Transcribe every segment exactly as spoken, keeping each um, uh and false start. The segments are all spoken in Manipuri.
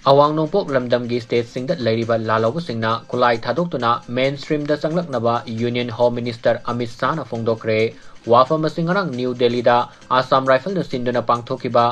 ꯑꯋꯥꯡ ꯅꯣꯡꯄꯣꯛ ꯂꯝꯗꯝꯒꯤ stateꯁꯤꯡꯗ ꯂꯩꯔꯤꯕ ꯂꯥꯜꯍꯧꯕꯁꯤꯡꯅ ꯈꯨꯠꯂꯥꯏ ꯊꯥꯗꯣꯛꯇꯨꯅ mainstreamꯗ ꯆꯪꯂꯛꯅꯕ Union Home Minister ꯑꯃꯤꯠ ꯁꯥꯍꯅ ꯐꯣꯡꯗꯣꯛꯈ꯭ꯔꯦ꯫ ꯋꯥꯐꯝ ꯑꯁꯤ ꯉꯔꯥꯡ ꯅ꯭ꯌꯨ ꯗꯦꯜꯂꯤꯗ Assam Riflesꯅ ꯁꯤꯟꯗꯨꯅ ꯄꯥꯡꯊꯣꯛꯈꯤꯕ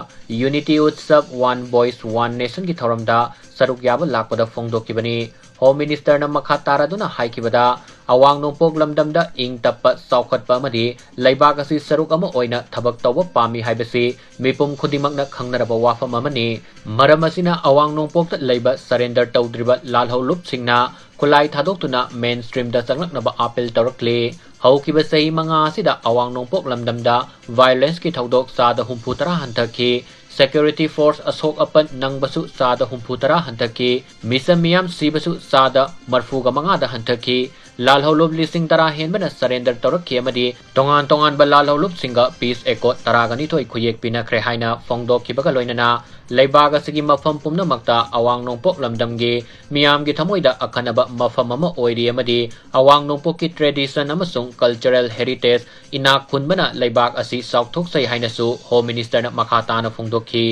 Unity Utsav One Voice One Nationꯒꯤ ꯊꯧꯔꯝꯗ ꯁꯔꯨꯛ ꯌꯥꯕ ꯂꯥꯛꯄꯗ ꯐꯣꯡꯗꯣꯛꯈꯤꯕꯅꯤ꯫ Home Ministerꯅ ꯃꯈꯥ ꯇꯥꯔꯗꯨꯅ ꯍꯥꯏꯈꯤꯕꯗ, ꯑꯋꯥꯡ ꯅꯣꯡꯄꯣꯛ ꯂꯝꯗꯝꯗ ꯏꯪ ꯇꯞꯄ, ꯆꯥꯎꯈꯠꯄ ꯑꯃꯗꯤ ꯂꯩꯕꯥꯛ ꯑꯁꯤ ꯁꯔꯨꯛ ꯑꯃ ꯑꯣꯏꯅ ꯊꯕꯛ ꯇꯧꯕ ꯄꯥꯝꯃꯤ ꯍꯥꯏꯕꯁꯤ ꯃꯤꯄꯨꯝ ꯈꯨꯗꯤꯡꯃꯛꯅ ꯈꯪꯅꯔꯕ ꯋꯥꯐꯝ ꯑꯃꯅꯤ꯫ ꯃꯔꯝ ꯑꯁꯤꯅ ꯑꯋꯥꯡ ꯅꯣꯡꯄꯣꯛꯇ ꯂꯩꯕ surrender ꯇꯧꯗ꯭ꯔꯤꯕ ꯂꯥꯜꯍꯧ ꯂꯨꯞꯁꯤꯡꯅ ꯈꯨꯠꯂꯥꯏ ꯊꯥꯗꯣꯛꯇꯨꯅ mainstreamꯗ ꯆꯪꯂꯛꯅꯕ appeal ꯇꯧꯔꯛꯂꯤ꯫ ꯍꯧꯈꯤꯕ ꯆꯍꯤ ꯃꯉꯥ ꯑꯁꯤꯗ ꯑꯋꯥꯡ ꯅꯣꯡꯄꯣꯛ ꯂꯝꯗꯝꯗ violenceꯀꯤ ꯊꯧꯗꯣꯛ ꯆꯥꯗ ꯍꯨꯝꯐꯨ ꯇꯔꯥ ꯍꯟꯊꯈꯤ꯫ Security force ꯑꯁꯣꯛ ꯑꯄꯟ ꯅꯪꯕꯁꯨ ꯆꯥꯗ ꯍꯨꯝꯐꯨ ꯇꯔꯥ ꯍꯟꯊꯈꯤ꯫ ꯃꯤꯆꯝ ꯃꯤꯌꯥꯝ ꯁꯤꯕꯁꯨ ꯆꯥꯗ ꯃꯔꯐꯨꯒ ꯃꯉꯥꯗ ꯍꯟꯊꯈꯤ꯫ ꯂꯥꯜꯍꯧꯂꯨꯞ ꯂꯤꯁꯤꯡ ꯇꯔꯥ ꯍꯦꯟꯕꯅ surrender ꯇꯧꯔꯛꯈꯤ ꯑꯃꯗꯤ ꯇꯣꯉꯥꯟ ꯇꯣꯉꯥꯟꯕ ꯂꯥꯜꯍꯧꯂꯨꯞꯁꯤꯡꯒ peace accord ꯇꯔꯥꯒ ꯅꯤꯊꯣꯏ ꯈꯨꯌꯦꯛ ꯄꯤꯅꯈ꯭ꯔꯦ ꯍꯥꯏꯅ ꯐꯣꯡꯗꯣꯛꯈꯤꯕꯒ ꯂꯣꯏꯅꯅ ꯂꯩꯕꯥꯛ ꯑꯁꯤꯒꯤ ꯃꯐꯝ ꯄꯨꯝꯅꯃꯛꯇ ꯑꯋꯥꯡ ꯅꯣꯡꯄꯣꯛ ꯂꯝꯗꯝꯒꯤ ꯃꯤꯌꯥꯝꯒꯤ ꯊꯃꯣꯏꯗ ꯑꯈꯟꯅꯕ ꯃꯐꯝ ꯑꯃ ꯑꯣꯏꯔꯤ ꯑꯃꯗꯤ ꯑꯋꯥꯡ ꯅꯣꯡꯄꯣꯛꯀꯤ tradition ꯑꯃꯁꯨꯡ cultural heritage ꯏꯅꯥꯛ ꯈꯨꯟꯕꯅ ꯂꯩꯕꯥꯛ ꯑꯁꯤ ꯆꯥꯎꯊꯣꯛꯆꯩ ꯍꯥꯏꯅꯁꯨ Home Ministerꯅ ꯃꯈꯥ ꯇꯥꯅ ꯐꯣꯡꯗꯣꯛꯈꯤ꯫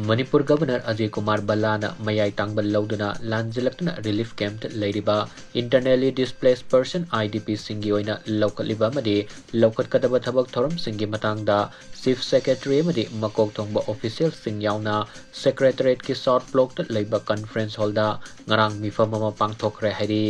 ꯃꯅꯤꯄꯨꯔ Governor ꯑꯖꯌ ꯀꯨꯃꯥꯔ ꯚꯜꯂꯥꯅ ꯃꯌꯥꯏ ꯇꯥꯡꯕ ꯂꯧꯗꯨꯅ ꯂꯥꯟꯖꯦꯜꯂꯛꯇꯨꯅ relief campꯇ ꯂꯩꯔꯤꯕ internally displaced person, IDPꯁꯤꯡꯒꯤ ꯑꯣꯏꯅ ꯂꯧꯈꯠꯂꯤꯕ ꯑꯃꯗꯤ ꯂꯧꯈꯠꯀꯗꯕ ꯊꯕꯛ ꯊꯧꯔꯝꯁꯤꯡꯒꯤ ꯃꯇꯥꯡꯗ Chief Secretary ꯑꯃꯗꯤ ꯃꯀꯣꯛ ꯊꯣꯡꯕ officialꯁꯤꯡ ꯌꯥꯎꯅ Secretariatꯀꯤ South Blockꯇ ꯂꯩꯕ conference hallꯗ ꯉꯔꯥꯡ ꯃꯤꯐꯝ ꯑꯃ ꯄꯥꯡꯊꯣꯛꯈ꯭ꯔꯦ ꯍꯥꯏꯔꯤ꯫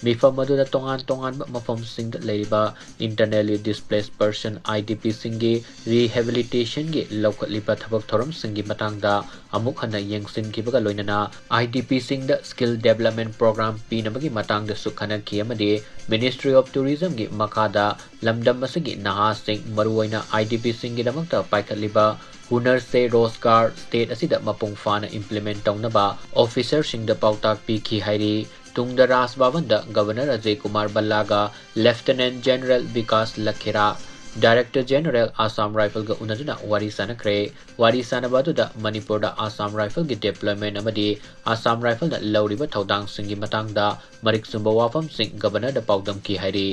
ꯃꯤꯐꯝ ꯑꯗꯨꯗ ꯇꯣꯉꯥꯟ ꯇꯣꯉꯥꯟꯕ ꯃꯐꯝꯁꯤꯡꯗ ꯂꯩꯔꯤꯕ internally displaced person, IDPꯁꯤꯡꯒꯤ rehabilitationꯒꯤ ꯂꯧꯈꯠꯂꯤꯕ ꯊꯕꯛ ꯊꯧꯔꯝꯁꯤꯡꯒꯤ ꯃꯇꯥꯡꯗ ꯑꯃꯨꯛ ꯍꯟꯅ ꯌꯦꯡꯁꯤꯟꯈꯤꯕꯒ ꯂꯣꯏꯅꯅ IDPꯁꯤꯡꯗ skill development program ꯄꯤꯅꯕꯒꯤ ꯃꯇꯥꯡꯗꯁꯨ ꯈꯟꯅꯈꯤ ꯑꯃꯗꯤ Ministry of Tourismꯒꯤ ꯃꯈꯥꯗ ꯂꯝꯗꯝ ꯑꯁꯤꯒꯤ ꯅꯍꯥꯁꯤꯡ, ꯃꯔꯨꯑꯣꯏꯅ IDPꯁꯤꯡꯒꯤꯗꯃꯛꯇ ꯄꯥꯏꯈꯠꯂꯤꯕ Hunar Se Rozgar state ꯑꯁꯤꯗ ꯃꯄꯨꯡ ꯐꯥꯅ implement ꯇꯧꯅꯕ officerꯁꯤꯡꯗ ꯄꯥꯎꯇꯥꯛ ꯄꯤꯈꯤ ꯍꯥꯏꯔꯤ꯫ ꯇꯨꯡꯗ ꯔꯥꯖ ꯚꯕꯟꯗ Governor Ajay Kumar ꯚꯜꯂꯥꯒ Lieutenant General Vikas ꯂꯈꯦꯔꯥ, Director General Assam Riflesꯒ ꯎꯅꯗꯨꯅ ꯋꯥꯔꯤ ꯁꯥꯅꯈ꯭ꯔꯦ꯫ ꯋꯥꯔꯤ ꯁꯥꯅꯕ ꯑꯗꯨꯗ ꯃꯅꯤꯄꯨꯔꯗ Assam Riflesꯒꯤ deployment ꯑꯃꯗꯤ Assam Riflesꯅ ꯂꯧꯔꯤꯕ ꯊꯧꯗꯥꯡꯁꯤꯡꯒꯤ ꯃꯇꯥꯡꯗ ꯃꯔꯤꯛ ꯆꯨꯝꯕ ꯋꯥꯐꯝꯁꯤꯡ Governorꯗ ꯄꯥꯎꯗꯝꯈꯤ ꯍꯥꯏꯔꯤ꯫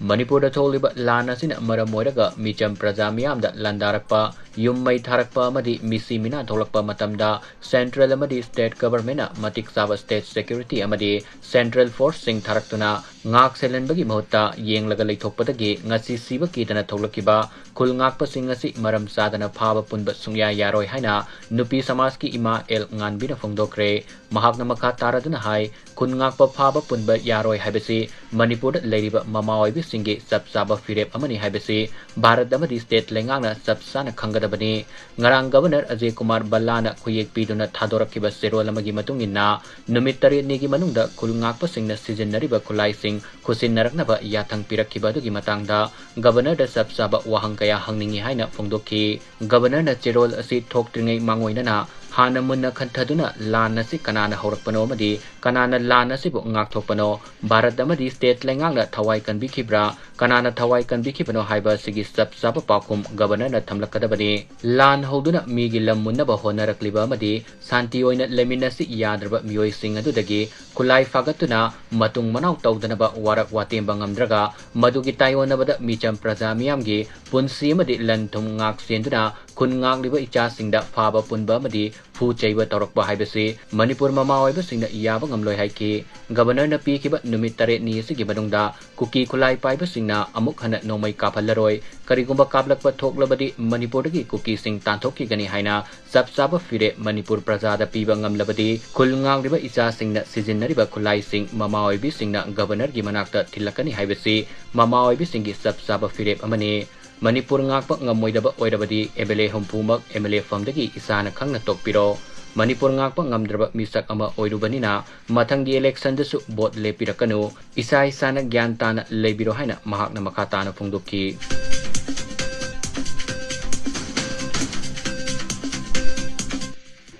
ꯃꯅꯤꯄꯨꯔꯗ ꯊꯣꯛꯂꯤꯕ ꯂꯥꯟ ꯑꯁꯤꯅ ꯃꯔꯝ ꯑꯣꯏꯔꯒ ꯃꯤꯆꯝ ꯄ꯭ꯔꯖꯥ ꯃꯤꯌꯥꯝꯗ ꯂꯥꯟꯗꯥꯔꯛꯄ, ꯌꯨꯝ ꯃꯩ ꯊꯥꯔꯛꯄ ꯑꯃꯗꯤ ꯃꯤꯁꯤ ꯃꯤꯅꯥ ꯊꯣꯛꯂꯛꯄ ꯃꯇꯝꯗ central ꯑꯃꯗꯤ state governmentꯅ ꯃꯇꯤꯛ ꯆꯥꯕ state security ꯑꯃꯗꯤ central forceꯁꯤꯡ ꯊꯥꯔꯛꯇꯨꯅ ꯉꯥꯛ ꯁꯦꯜꯍꯟꯕꯒꯤ ꯃꯍꯨꯠꯇ ꯌꯦꯡꯂꯒ ꯂꯩꯊꯣꯛꯄꯗꯒꯤ ꯉꯁꯤ ꯁꯤꯕ ꯀꯤꯗꯅ ꯊꯣꯛꯂꯛꯈꯤꯕ ꯈꯨꯜ ꯉꯥꯛꯄꯁꯤꯡ ꯑꯁꯤ ꯃꯔꯝ ꯆꯥꯗꯅ ꯐꯥꯕ ꯄꯨꯟꯕ ꯁꯨꯡꯌꯥ ꯌꯥꯔꯣꯏ ꯍꯥꯏꯅ ꯅꯨꯄꯤ ꯁꯃꯥꯖꯀꯤ ꯏꯃꯥ ꯑꯦꯜ ꯉꯥꯟꯕꯤꯅ ꯐꯣꯡꯗꯣꯛꯈ꯭ꯔꯦ꯫ ꯃꯍꯥꯛꯅ ꯃꯈꯥ ꯇꯥꯔꯗꯨꯅ ꯍꯥꯏ, ꯈꯨꯟ ꯉꯥꯛꯄ ꯐꯥꯕ ꯄꯨꯟꯕ ꯌꯥꯔꯣꯏ ꯍꯥꯏꯕꯁꯤ ꯃꯅꯤꯄꯨꯔꯗ ꯂꯩꯔꯤꯕ ꯃꯃꯥ ꯑꯣꯏꯕꯤꯁꯤꯡꯒꯤ ꯆꯞ ꯆꯥꯕ ꯐꯤꯔꯦꯞ ꯑꯃꯅꯤ ꯍꯥꯏꯕꯁꯤ ꯚꯥꯔꯠ ꯑꯃꯗꯤ state ꯂꯩꯉꯥꯛꯅ ꯆꯞ ꯆꯥꯅ ꯈꯪꯒꯗꯕꯅꯤ꯫ ꯉꯔꯥꯡ Governor ꯑꯖꯌ ꯀꯨꯃꯥꯔ ꯚꯜꯂꯥꯅ ꯈꯨꯌꯦꯛ ꯄꯤꯗꯨꯅ ꯊꯥꯗꯣꯔꯛꯈꯤꯕ ꯆꯦꯔꯣꯜ ꯑꯃꯒꯤ ꯃꯇꯨꯡ ꯏꯟꯅ, ꯅꯨꯃꯤꯠ ꯇꯔꯦꯠꯅꯤꯒꯤ ꯃꯅꯨꯡꯗ ꯈꯨꯜ ꯉꯥꯛꯄꯁꯤꯡꯅ ꯁꯤꯖꯤꯟꯅꯔꯤꯕ ꯈꯨꯠꯂꯥꯏꯁꯤꯡ ꯈꯨꯠꯁꯤꯟꯅꯔꯛꯅꯕ ꯌꯥꯊꯪ ꯄꯤꯔꯛꯈꯤꯕ ꯑꯗꯨꯒꯤ ꯃꯇꯥꯡꯗ Governorꯗ ꯆꯞ ꯆꯥꯕ ꯋꯥꯍꯪ ꯀꯌꯥ ꯍꯪꯅꯤꯡꯏ ꯍꯥꯏꯅ ꯐꯣꯡꯗꯣꯛꯈꯤ꯫ Governorꯅ ꯆꯦꯔꯣꯜ ꯑꯁꯤ ꯊꯣꯛꯇ꯭ꯔꯤꯉꯩ ꯃꯥꯡꯑꯣꯏꯅꯅ ꯍꯥꯟꯅ ꯃꯨꯟꯅ ꯈꯟꯊꯗꯨꯅ ꯂꯥꯟ ꯑꯁꯤ ꯀꯅꯥꯅ ꯍꯧꯔꯛꯄꯅꯣ ꯑꯃꯗꯤ ꯀꯅꯥꯅ ꯂꯥꯟ ꯑꯁꯤꯕꯨ ꯉꯥꯛꯊꯣꯛꯄꯅꯣ, ꯚꯥꯔꯠ ꯑꯃꯗꯤ state ꯂꯩꯉꯥꯛꯅ ꯊꯋꯥꯏ ꯀꯟꯕꯤꯈꯤꯕ꯭ꯔꯥ, ꯀꯅꯥꯅ ꯊꯋꯥꯏ ꯀꯟꯕꯤꯈꯤꯕꯅꯣ ꯍꯥꯏꯕ ꯑꯁꯤꯒꯤ ꯆꯞ ꯆꯥꯕ ꯄꯥꯎꯈꯨꯝ Governorꯅ ꯊꯝꯂꯛꯀꯗꯕꯅꯤ꯫ ꯂꯥꯟ ꯍꯧꯗꯨꯅ ꯃꯤꯒꯤ ꯂꯝ ꯃꯨꯟꯅꯕ ꯍꯣꯠꯅꯔꯛꯂꯤꯕ ꯑꯃꯗꯤ ꯁꯥꯟꯇꯤ ꯑꯣꯏꯅ ꯂꯩꯃꯤꯟꯅꯁꯤ ꯌꯥꯗ꯭ꯔꯕ ꯃꯤꯑꯣꯏꯁꯤꯡ ꯑꯗꯨꯗꯒꯤ ꯈꯨꯠꯂꯥꯏ ꯐꯥꯒꯠꯇꯨꯅ ꯃꯇꯨꯡ ꯃꯅꯥꯎ ꯇꯧꯗꯅꯕ ꯋꯥꯔꯛ ꯋꯥꯇꯦꯝꯕ ꯉꯝꯗ꯭ꯔꯒ, ꯃꯗꯨꯒꯤ ꯇꯥꯏꯑꯣꯟꯅꯕꯗ ꯃꯤꯆꯝ ꯄ꯭ꯔꯖꯥ ꯃꯤꯌꯥꯝꯒꯤ ꯄꯨꯟꯁꯤ ꯑꯃꯗꯤ ꯂꯟ ꯊꯨꯝ ꯉꯥꯛ ꯁꯦꯟꯗꯨꯅ ꯈꯨꯟ ꯉꯥꯛꯂꯤꯕ ꯏꯆꯥꯁꯤꯡꯗ ꯐꯥꯕ ꯄꯨꯟꯕ ꯑꯃꯗꯤ ꯐꯨ ꯆꯩꯕ ꯇꯧꯔꯛꯄ ꯍꯥꯏꯕꯁꯤ ꯃꯅꯤꯄꯨꯔ ꯃꯃꯥ ꯑꯣꯏꯕꯁꯤꯡꯅ ꯌꯥꯕ ꯉꯝꯂꯣꯏ ꯍꯥꯏꯈꯤ꯫ Governorꯅ ꯄꯤꯈꯤꯕ ꯅꯨꯃꯤꯠ ꯇꯔꯦꯠꯅꯤ ꯑꯁꯤꯒꯤ ꯃꯅꯨꯡꯗ ꯀꯨꯀꯤ ꯈꯨꯠꯂꯥꯏ ꯄꯥꯏꯕꯁꯤꯡꯅ ꯑꯃꯨꯛ ꯍꯟꯅ ꯅꯣꯡꯃꯩ ꯀꯥꯞꯍꯜꯂꯔꯣꯏ꯫ ꯀꯔꯤꯒꯨꯝꯕ ꯀꯥꯞꯂꯛꯄ ꯊꯣꯛꯂꯕꯗꯤ ꯃꯅꯤꯄꯨꯔꯗꯒꯤ ꯀꯨꯀꯤꯁꯤꯡ ꯇꯥꯟꯊꯣꯛꯈꯤꯒꯅꯤ ꯍꯥꯏꯅ ꯆꯞ ꯆꯥꯕ ꯐꯤꯔꯦꯞ ꯃꯅꯤꯄꯨꯔ ꯄ꯭ꯔꯖꯥꯗ ꯄꯤꯕ ꯉꯝꯂꯕꯗꯤ ꯈꯨꯜ ꯉꯥꯛꯂꯤꯕ ꯏꯆꯥꯁꯤꯡꯅ ꯁꯤꯖꯤꯟꯅꯔꯤꯕ ꯈꯨꯠꯂꯥꯏꯁꯤꯡ ꯃꯃꯥ ꯑꯣꯏꯕꯤꯁꯤꯡꯅ Governorꯒꯤ ꯃꯅꯥꯛꯇ ꯊꯤꯜꯂꯛꯀꯅꯤ ꯍꯥꯏꯕꯁꯤ ꯃꯃꯥ ꯑꯣꯏꯕꯤꯁꯤꯡꯒꯤ ꯆꯞ ꯆꯥꯕ ꯐꯤꯔꯦꯞ ꯑꯃꯅꯤ꯫ ꯃꯅꯤꯄꯨꯔ ꯉꯥꯛꯄ ꯉꯝꯃꯣꯏꯗꯕ ꯑꯣꯏꯔꯕꯗꯤ MLA ꯍꯨꯝꯐꯨꯃꯛ MLA ꯐꯝꯗꯒꯤ ꯏꯁꯥꯅ ꯈꯪꯅ ꯇꯣꯛꯄꯤꯔꯣ꯫ ꯃꯅꯤꯄꯨꯔ ꯉꯥꯛꯄ ꯉꯝꯗ꯭ꯔꯕ ꯃꯤꯁꯛ ꯑꯃ ꯑꯣꯏꯔꯨꯕꯅꯤꯅ ꯃꯊꯪꯒꯤ electionꯗꯁꯨ vote ꯂꯦꯞꯄꯤꯔꯛꯀꯅꯨ꯫ ꯏꯁꯥ ꯏꯁꯥꯅ ꯒ꯭ꯌꯥꯟ ꯇꯥꯅ ꯂꯩꯕꯤꯔꯣ ꯍꯥꯏꯅ ꯃꯍꯥꯛꯅ ꯃꯈꯥ ꯇꯥꯅ ꯐꯣꯡꯗꯣꯛꯈꯤ꯫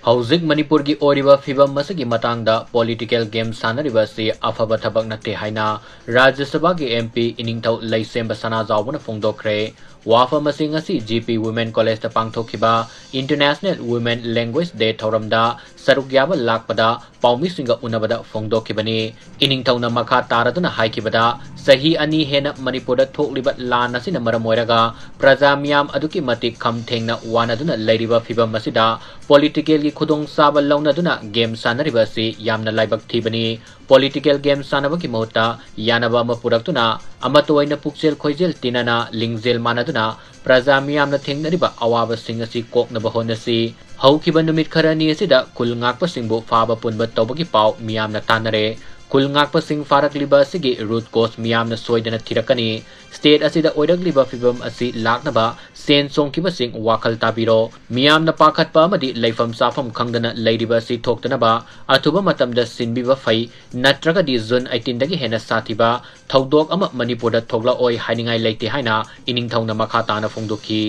ꯍꯧꯖꯤꯛ ꯃꯅꯤꯄꯨꯔꯒꯤ ꯑꯣꯏꯔꯤꯕ ꯐꯤꯕꯝ ꯑꯁꯤꯒꯤ ꯃꯇꯥꯡꯗ political game ꯁꯥꯟꯅꯔꯤꯕ ꯑꯁꯤ ꯑꯐꯕ ꯊꯕꯛ ꯅꯠꯇꯦ ꯍꯥꯏꯅ ꯔꯥꯖ꯭ꯌ ꯁꯚꯥꯒꯤ MP ꯏꯅꯤꯡꯊꯧ ꯂꯩꯁꯦꯝꯕ ꯁꯅꯥꯖꯥꯎꯕꯅ ꯐꯣꯡꯗꯣꯛꯈ꯭ꯔꯦ꯫ ꯋꯥꯐꯝ ꯑꯁꯤ ꯉꯁꯤ G P Women College ꯇ ꯄꯥꯡꯊꯣꯛꯈꯤꯕ International Women Language Day ꯊꯧꯔꯝꯗ ꯁꯔꯨꯛ ꯌꯥꯕ ꯂꯥꯛꯄꯗ ꯄꯥꯎꯃꯤꯁꯤꯡꯒ ꯎꯅꯕꯗ ꯐꯣꯡꯗꯣꯛꯈꯤꯕꯅꯤ꯫ ꯏꯅꯤꯡꯊꯧꯅ ꯃꯈꯥ ꯇꯥꯔꯗꯨꯅ ꯍꯥꯏꯈꯤꯕꯗ, ꯆꯍꯤ ꯑꯅꯤ ꯍꯦꯟꯅ ꯃꯅꯤꯄꯨꯔꯗ ꯊꯣꯛꯂꯤꯕ ꯂꯥꯟ ꯑꯁꯤꯅ ꯃꯔꯝ ꯑꯣꯏꯔꯒ ꯄ꯭ꯔꯖꯥ ꯃꯤꯌꯥꯝ ꯑꯗꯨꯛꯀꯤ ꯃꯇꯤꯛ ꯈꯝ ꯊꯦꯡꯅ ꯋꯥꯅꯗꯨꯅ ꯂꯩꯔꯤꯕ ꯐꯤꯕꯝ ꯑꯁꯤꯗ political ꯒꯤ ꯈꯨꯗꯣꯡꯆꯥꯕ ꯂꯧꯅꯗꯨꯅ game ꯁꯥꯟꯅꯔꯤꯕ ꯑꯁꯤ ꯌꯥꯝꯅ ꯂꯥꯏꯕꯛ ꯊꯤꯕꯅꯤ꯫ Political game ꯁꯥꯟꯅꯕꯒꯤ ꯃꯍꯨꯠꯇ ꯌꯥꯅꯕ ꯑꯃ ꯄꯨꯔꯛꯇꯨꯅ ꯑꯃꯠꯇ ꯑꯣꯏꯅ ꯄꯨꯛꯆꯦꯜ ꯈꯣꯏꯖꯦꯜ ꯇꯤꯟꯅꯅ ꯂꯤꯡꯖꯦꯜ ꯃꯥꯟꯅꯗꯨꯅ ꯄ꯭ꯔꯖꯥ ꯃꯤꯌꯥꯝꯅ ꯊꯦꯡꯅꯔꯤꯕ ꯑꯋꯥꯕꯁꯤꯡ ꯑꯁꯤ ꯀꯣꯛꯅꯕ ꯍꯣꯠꯅꯁꯤ꯫ ꯍꯧꯈꯤꯕ ꯅꯨꯃꯤꯠ ꯈꯔꯅꯤ ꯑꯁꯤꯗ ꯈꯨꯜ ꯉꯥꯛꯄꯁꯤꯡꯕꯨ ꯐꯥꯕ ꯄꯨꯟꯕ ꯇꯧꯕꯒꯤ ꯄꯥꯎ ꯃꯤꯌꯥꯝꯅ ꯇꯥꯟꯅꯔꯦ꯫ ꯈꯨꯜ ꯉꯥꯛꯄꯁꯤꯡ ꯐꯥꯔꯛꯂꯤꯕ ꯑꯁꯤꯒꯤ root cause ꯃꯤꯌꯥꯝꯅ ꯁꯣꯏꯗꯅ ꯊꯤꯔꯛꯀꯅꯤ꯫ State ꯑꯁꯤꯗ ꯑꯣꯏꯔꯛꯂꯤꯕ ꯐꯤꯕꯝ ꯑꯁꯤ ꯂꯥꯛꯅꯕ ꯁꯦꯟ ꯆꯣꯡꯈꯤꯕꯁꯤꯡ ꯋꯥꯈꯜ ꯇꯥꯕꯤꯔꯣ꯫ ꯃꯤꯌꯥꯝꯅ ꯄꯥꯈꯠꯄ ꯑꯃꯗꯤ ꯂꯩꯐꯝ ꯆꯥꯐꯝ ꯈꯪꯗꯅ ꯂꯩꯔꯤꯕ ꯑꯁꯤ ꯊꯣꯛꯇꯅꯕ ꯑꯊꯨꯕ ꯃꯇꯝꯗ ꯁꯤꯟꯕꯤꯕ ꯐꯩ, ꯅꯠꯇ꯭ꯔꯒꯗꯤ June eighteen ꯗꯒꯤ ꯍꯦꯟꯅ ꯁꯥꯊꯤꯕ ꯊꯧꯗꯣꯛ ꯑꯃ ꯃꯅꯤꯄꯨꯔꯗ ꯊꯣꯛꯂꯛꯑꯣꯏ ꯍꯥꯏꯅꯤꯡꯉꯥꯏ ꯂꯩꯇꯦ ꯍꯥꯏꯅ ꯏꯅꯤꯡꯊꯧꯅ ꯃꯈꯥ ꯇꯥꯅ ꯐꯣꯡꯗꯣꯛꯈꯤ꯫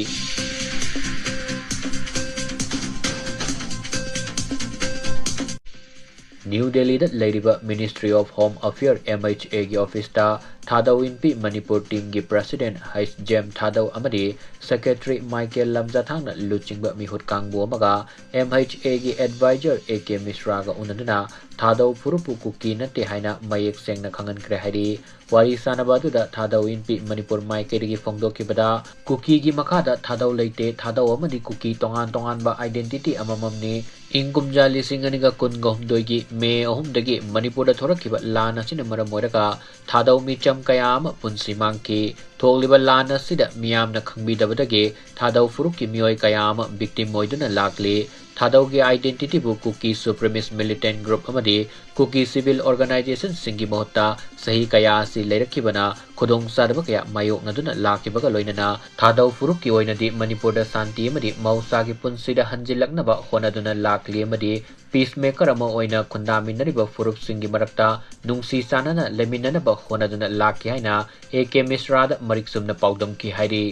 ꯅ꯭ꯌꯨ ꯗꯦꯜꯂꯤꯗ ꯂꯩꯔꯤꯕ Ministry of Home Affairs, M H A, ꯒꯤ office ꯇ ꯊꯥꯗꯧ ꯏꯟꯄꯤ ꯃꯅꯤꯄꯨꯔ team ꯒꯤ president ꯍꯩꯁ ꯖꯦꯝ ꯊꯥꯗꯧ ꯑꯃꯗꯤ secretary ꯃꯥꯏꯀꯦꯜ ꯂꯝꯖꯥꯊꯥꯡꯅ ꯂꯨꯆꯤꯡꯕ ꯃꯤꯍꯨꯠ ꯀꯥꯡꯕꯨ ꯑꯃꯒ M H A ꯒꯤ advisor A K ꯃꯤꯁ꯭ꯔꯥꯒ ꯎꯅꯗꯨꯅ ꯊꯥꯗꯧ ꯐꯨꯔꯨꯞꯄꯨ ꯀꯨꯀꯤ ꯅꯠꯇꯦ ꯍꯥꯏꯅ ꯃꯌꯦꯛ ꯁꯦꯡꯅ ꯈꯪꯍꯟꯈ꯭ꯔꯦ ꯍꯥꯏꯔꯤ꯫ ꯋꯥꯔꯤ ꯁꯥꯅꯕ ꯑꯗꯨꯗ ꯊꯥꯗꯧ ꯏꯟꯄꯤ ꯃꯅꯤꯄꯨꯔ ꯃꯥꯏꯀꯩꯗꯒꯤ ꯐꯣꯡꯗꯣꯛꯈꯤꯕꯗ, ꯀꯨꯀꯤꯒꯤ ꯃꯈꯥꯗ ꯊꯥꯗꯧ ꯂꯩꯇꯦ, ꯊꯥꯗꯧ ꯑꯃꯗꯤ ꯀꯨꯀꯤ ꯇꯣꯉꯥꯟ ꯇꯣꯉꯥꯟꯕ identity ꯑꯃꯃꯝꯅꯤ꯫ ꯏꯪ ꯀꯨꯝꯖꯥ ꯂꯤꯁꯤꯡ ꯑꯅꯤꯒ ꯀꯨꯟꯒ ꯍꯨꯝꯗꯣꯏꯒꯤ ꯃꯦ ꯑꯍꯨꯝꯗꯒꯤ ꯃꯅꯤꯄꯨꯔꯗ ꯊꯣꯔꯛꯈꯤꯕ ꯂꯥꯟ ꯑꯁꯤꯅ ꯃꯔꯝ ꯑꯣꯏꯔꯒ ꯊꯥꯗꯧ ꯃꯤꯆꯝ ꯀꯌꯥ ꯑꯃ ꯄꯨꯟꯁꯤ ꯃꯥꯡꯈꯤ꯫ ꯊꯣꯛꯂꯤꯕ ꯂꯥꯟ ꯑꯁꯤꯗ ꯃꯤꯌꯥꯝꯅ ꯈꯪꯕꯤꯗꯕꯗꯒꯤ ꯊꯥꯗꯧ ꯐꯨꯔꯨꯞꯀꯤ ꯃꯤꯑꯣꯏ ꯀꯌꯥ ꯑꯃ victim ꯑꯣꯏꯗꯨꯅ ꯂꯥꯛꯂꯤ꯫ ꯊꯥꯗꯧꯒꯤ identity ꯕꯨ ꯀꯨꯀꯤ supremacist militant group ꯑꯃꯗꯤ ꯀꯨꯀꯤ civil organization ꯁꯤꯡꯒꯤ ꯃꯍꯨꯠꯇ ꯆꯍꯤ ꯀꯌꯥ ꯑꯁꯤ ꯂꯩꯔꯛꯈꯤꯕꯅ ꯈꯨꯗꯣꯡꯆꯥꯗꯕ ꯀꯌꯥ ꯃꯥꯌꯣꯛꯅꯗꯨꯅ ꯂꯥꯛꯈꯤꯕꯒ ꯂꯣꯏꯅꯅ ꯊꯥꯗꯧ ꯐꯨꯔꯨꯞꯀꯤ ꯑꯣꯏꯅꯗꯤ ꯃꯅꯤꯄꯨꯔꯗ ꯁꯥꯟꯇꯤ ꯑꯃꯗꯤ ꯃꯍꯧꯁꯥꯒꯤ ꯄꯨꯟꯁꯤꯗ ꯍꯟꯖꯤꯜꯂꯛꯅꯕ ꯍꯣꯠꯅꯗꯨꯅ ꯂꯥꯛꯂꯤ ꯑꯃꯗꯤ peacemaker ꯑꯃ ꯑꯣꯏꯅ ꯈꯨꯟꯗꯥꯃꯤꯟꯅꯔꯤꯕ ꯐꯨꯔꯨꯞꯁꯤꯡꯒꯤ ꯃꯔꯛꯇ ꯅꯨꯡꯁꯤ ꯆꯥꯟꯅꯅ ꯂꯩꯃꯤꯟꯅꯅꯕ ꯍꯣꯠꯅꯗꯨꯅ ꯂꯥꯛꯈꯤ ꯍꯥꯏꯅ A K ꯃꯤꯁ꯭ꯔꯥꯗ ꯃꯔꯤꯛ ꯆꯨꯝꯅ ꯄꯥꯎꯗꯝꯈꯤ ꯍꯥꯏꯔꯤ꯫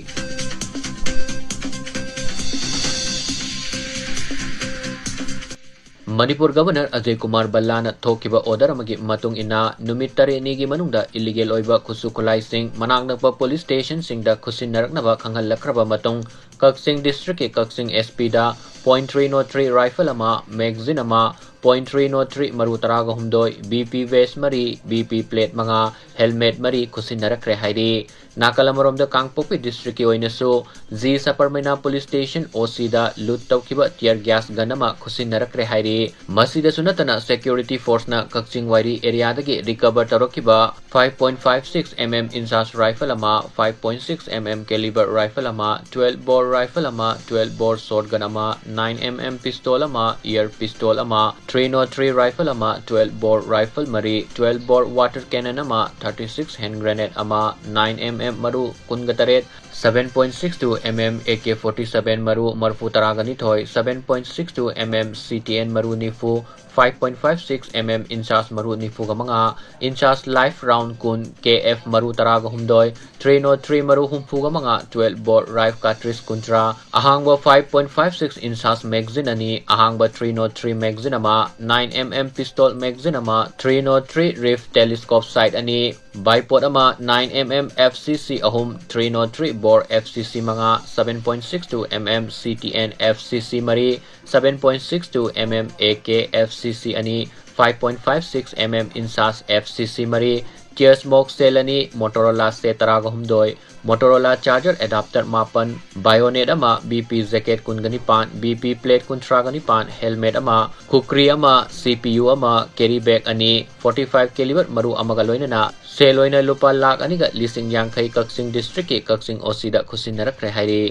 ꯃꯅꯤꯄꯨꯔ ꯒꯕꯔꯅꯔ ꯑꯖꯌ ꯀꯨꯃꯥꯔ ꯚꯜꯂꯥꯅ ꯊꯣꯛꯈꯤꯕ ꯑꯣꯔꯗꯔ ꯑꯃꯒꯤ ꯃꯇꯨꯡ ꯏꯟꯅ, ꯅꯨꯃꯤꯠ ꯇꯔꯦꯠꯅꯤꯒꯤ ꯃꯅꯨꯡꯗ ꯏꯂꯤꯒꯦꯜ ꯑꯣꯏꯕ ꯈꯨꯠꯁꯨ ꯈꯨꯠꯂꯥꯏꯁꯤꯡ ꯃꯅꯥꯛ ꯅꯛꯄ ꯄꯨꯂꯤꯁ ꯁ꯭ꯇꯦꯁꯟꯁꯤꯡꯗ ꯈꯨꯠꯁꯤꯟꯅꯔꯛꯅꯕ ꯈꯪꯍꯜꯂꯛꯈ꯭ꯔꯕ ꯃꯇꯨꯡ, ꯀꯛꯆꯤꯡ ꯗꯤꯁꯇ꯭ꯔꯤꯛꯀꯤ ꯀꯛꯆꯤꯡ SP ꯗ point three nought three rifle ꯑꯃ, magazine ꯑꯃ, point three nought three ꯃꯔꯨ ꯇꯔꯥꯒ ꯍꯨꯝꯗꯣꯏ, BP vest ꯃꯔꯤ, BP plate ꯃꯉꯥ, helmet ꯃꯔꯤ ꯈꯨꯠꯁꯤꯟꯅꯔꯛꯈ꯭ꯔꯦ ꯍꯥꯏꯔꯤ꯫ ꯅꯥꯀꯜ ꯑꯃꯔꯣꯝꯗ ꯀꯥꯡꯄꯣꯛꯄꯤ ꯗꯤꯁꯇ꯭ꯔꯤꯛꯀꯤ ꯑꯣꯏꯅꯁꯨ ꯖꯤ ꯁꯄꯔꯃꯩꯅꯥ ꯄꯨꯂꯤꯁ ꯁ꯭ꯇꯦꯁꯟ OC ꯗ ꯂꯨꯠ ꯇꯧꯈꯤꯕ tear gas gun ꯑꯃ ꯈꯨꯠꯁꯤꯟꯅꯔꯛꯈ꯭ꯔꯦ ꯍꯥꯏꯔꯤ꯫ ꯃꯁꯤꯗꯁꯨ ꯅꯠꯇꯅ security force ꯅ ꯀꯛꯆꯤꯡ ꯋꯥꯏꯔꯤ area ꯗꯒꯤ recover ꯇꯧꯔꯛꯈꯤꯕ five point five six MM INSAS rifle ꯑꯃ, five point six MM caliber rifle ꯑꯃ, twelve bore rifle ꯑꯃ, twelve bore shotgun ꯑꯃ, nine MM pistol ꯑꯃ, air pistol ꯑꯃ, three nought three rifle ꯑꯃ, twelve bore rifle ꯃꯔꯤ, twelve bore water cannon ꯑꯃ, thirty six hand grenade ꯑꯃ, nine MM ꯃꯔꯨ ꯀꯨꯟꯒ ꯇꯔꯦꯠ, seven point six two MM AK forty seven ꯃꯔꯨ ꯃꯔꯐꯨ ꯇꯔꯥꯒ ꯅꯤꯊꯣꯏ, seven point six two MM CTN ꯃꯔꯨ ꯅꯤꯐꯨ, five point five six MM INSAS ꯃꯔꯨ ꯅꯤꯐꯨꯒ ꯃꯉꯥ, INSAS live round ꯀꯨꯟ, KF ꯃꯔꯨ ꯇꯔꯥꯒ ꯍꯨꯝꯗꯣꯏ, three nought three ꯃꯔꯨ ꯍꯨꯝꯐꯨꯒ ꯃꯉꯥ, twelve bore rifle cartridge ꯀꯨꯟꯊ꯭ꯔꯥ, ꯑꯍꯥꯡꯕ five point five six INSAS magazine ꯑꯅꯤ, ꯑꯍꯥꯡꯕ three nought three magazine ꯑꯃ, nine MM pistol magazine ꯑꯃ, three nought three rifle telescope sight ꯑꯅꯤ, bipod ꯑꯃ, nine MM FCC ꯑꯍꯨꯝ, three nought three bore FCC ꯃꯉꯥ, seven point six two MM CTN FCC ꯃꯔꯤ, seven point six two MM AK FCC ꯑꯅꯤ, five point five six MM INSAS FCC ꯃꯔꯤ, Chesmok shell ꯑꯅꯤ, Motorola set ꯇꯔꯥꯒ ꯍꯨꯝꯗꯣꯏ, Motorola charger adapter ꯃꯥꯄꯟ, bayonet ꯑꯃ, BP jacket ꯀꯨꯟꯒ ꯅꯤꯄꯥꯟ, BP plate ꯀꯨꯟꯊ꯭ꯔꯥꯒ ꯅꯤꯄꯥꯟ, helmet ꯑꯃ, kukri ꯑꯃ, CPU ꯑꯃ, carry bag ꯑꯅꯤ, forty five caliber ꯃꯔꯨ ꯑꯃꯒ ꯂꯣꯏꯅꯅ ꯁꯦꯜ ꯑꯣꯏꯅ ꯂꯨꯄꯥ ꯂꯥꯈ ꯑꯅꯤꯒ ꯂꯤꯁꯤꯡ ꯌꯥꯡꯈꯩ ꯀꯛꯆꯤꯡ ꯗꯤꯁꯇ꯭ꯔꯤꯛꯀꯤ ꯀꯛꯆꯤꯡ OC ꯗ ꯈꯨꯠꯁꯤꯟꯅꯔꯛꯈ꯭ꯔꯦ ꯍꯥꯏꯔꯤ꯫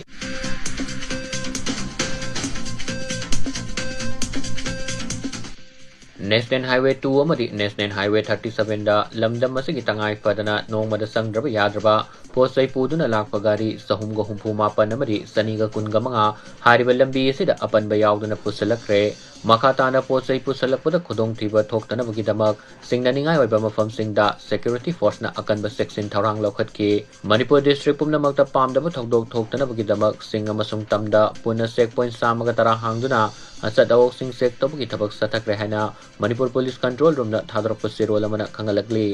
National Highway two ꯑꯃꯗꯤ National Highway thirty seven ꯗ ꯂꯝꯗꯝ ꯑꯁꯤꯒꯤ ꯇꯉꯥꯏ ꯐꯗꯅ ꯅꯣꯡꯃꯗ ꯆꯪꯗ꯭ꯔꯕ ꯌꯥꯗ꯭ꯔꯕ ꯄꯣꯠ ꯆꯩ ꯄꯨꯗꯨꯅ ꯂꯥꯛꯄ ꯒꯥꯔꯤ ꯆꯍꯨꯝꯒ ꯍꯨꯝꯐꯨ ꯃꯥꯄꯟ ꯑꯃꯗꯤ ꯆꯅꯤꯒ ꯀꯨꯟꯒ ꯃꯉꯥ ꯍꯥꯏꯔꯤꯕ ꯂꯝꯕꯤ ꯑꯁꯤꯗ ꯑꯄꯟꯕ ꯌꯥꯎꯗꯅ ꯄꯨꯁꯤꯜꯂꯛꯈ꯭ꯔꯦ꯫ ꯃꯈꯥ ꯇꯥꯅ ꯄꯣꯠ ꯆꯩ ꯄꯨꯁꯜꯂꯛꯄꯗ ꯈꯨꯗꯣꯡꯊꯤꯕ ꯊꯣꯛꯇꯅꯕꯒꯤꯗꯃꯛ ꯁꯤꯡꯅꯅꯤꯡꯉꯥꯏ ꯑꯣꯏꯕ ꯃꯐꯝꯁꯤꯡꯗ security forceꯅ ꯑꯀꯟꯕ ꯆꯦꯛꯁꯤꯟ ꯊꯧꯔꯥꯡ ꯂꯧꯈꯠꯈꯤ꯫ ꯃꯅꯤꯄꯨꯔ district ꯄꯨꯝꯅꯃꯛꯇ ꯄꯥꯝꯗꯕ ꯊꯧꯗꯣꯛ ꯊꯣꯛꯇꯅꯕꯒꯤꯗꯃꯛ ꯆꯤꯡ ꯑꯃꯁꯨꯡ ꯇꯝꯗ ꯄꯨꯟꯅ check point ꯆꯥꯝꯃꯒ ꯇꯔꯥ ꯍꯥꯡꯗꯨꯅ ꯑꯆꯠ ꯑꯋꯣꯛꯁꯤꯡ check ꯇꯧꯕꯒꯤ ꯊꯕꯛ ꯆꯠꯊꯈ꯭ꯔꯦ ꯍꯥꯏꯅ ꯃꯅꯤꯄꯨꯔ Police Control Roomꯅ ꯊꯥꯗꯣꯔꯛꯄ ꯆꯦꯔꯣꯜ ꯑꯃꯅ ꯈꯪꯍꯜꯂꯛꯂꯤ꯫